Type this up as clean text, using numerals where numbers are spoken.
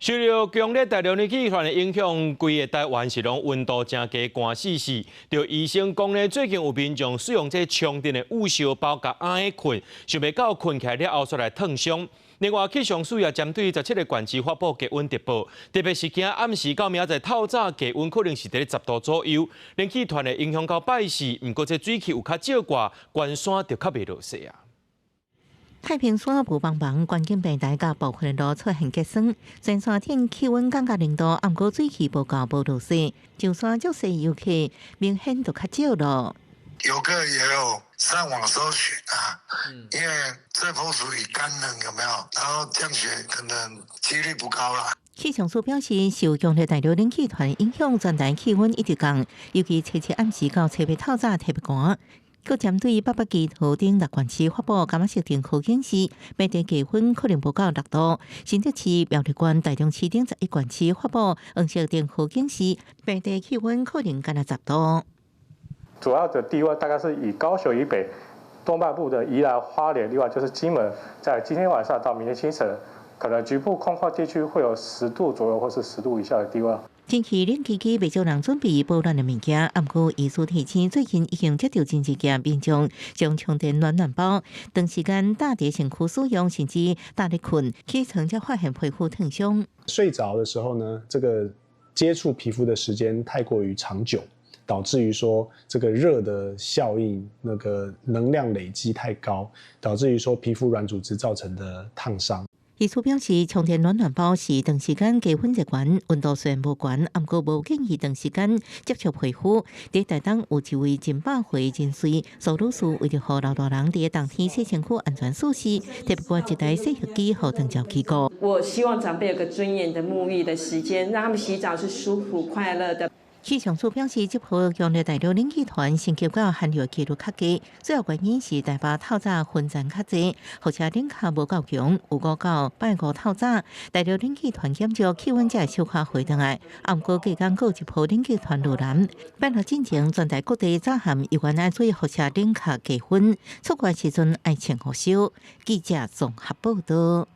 受著強烈對流冷氣團的影響，規个台灣是攏溫度誠低，寒死死。著醫生講咧，最近有民眾使用這充電的捂燒包共甕睏，想袂到睏起來了後，煞來燙傷。另外，氣象署也針對17個縣市發布低溫特報，特別是驚暗時到明仔載透早低溫可能是佇咧10度左右。冷氣團會影響到拜四，毋過這水汽有較少掛，關山就較袂落雪啊。太平山霧茫茫，觀景平台佮部分的路出現結霜。全山頂氣溫降到0度，毋過水汽無夠無落雪，上山足濟遊客明顯就較少咯。遊客也有上網搜尋啊，因為這波屬於乾冷，有沒有？然後降雪可能幾率不高啦。氣象署表示，受強烈對流冷氣團影響，全台氣溫一直降，尤其初七暗時到初八透早特別寒。閣針對北北基桃等六縣市發布柑仔色燈號警示，平地低溫可能無到6度。新竹市、苗栗縣、台中市等11縣市發布黃色燈號警示，平地氣溫可能干焦10度。主要的低溫大概是以高雄以北、東半部的宜蘭花蓮，另外就是金門，在今天晚上到明天清晨，可能局部空曠地區會有10度左右或是10度以下的低溫。天氣冷吱吱，袂少人準備保暖的物件。毋過醫師提醒，最近已經接著真濟件民眾將充電暖暖包長時間搭佇身軀使用，甚至搭咧睏，起床才發現皮膚燙傷。睡著的時候呢，這個接觸皮膚的時間太過於長久，導致於說這個熱的效應，那個能量累積太高，導致於說皮膚軟組織造成的燙傷。醫師表示，充電暖暖包是長時間低溫熱源，溫度雖然無懸，毋過無建議長時間接觸皮膚。佇台東有一位近百歲人士蘇女士，為著予老大人佇冬天洗身軀安全舒適，特別掛一台洗浴機予長照機構。我希望長輩有個尊嚴的沐浴的時間，讓他們洗澡是舒服快樂的。氣象署表示，這波強烈對流冷氣團升級到寒流幾率較低，主要原因是台北透早雲層較濟，輻射冷卻無夠強，有五到拜五透早對流冷氣團減少，氣溫才會小可回轉來。毋過隔工閣有一波冷氣團落南，拜六進前全台各地早暗猶原愛注意輻射冷卻低溫，出外時陣愛穿護袖。記者綜合報道。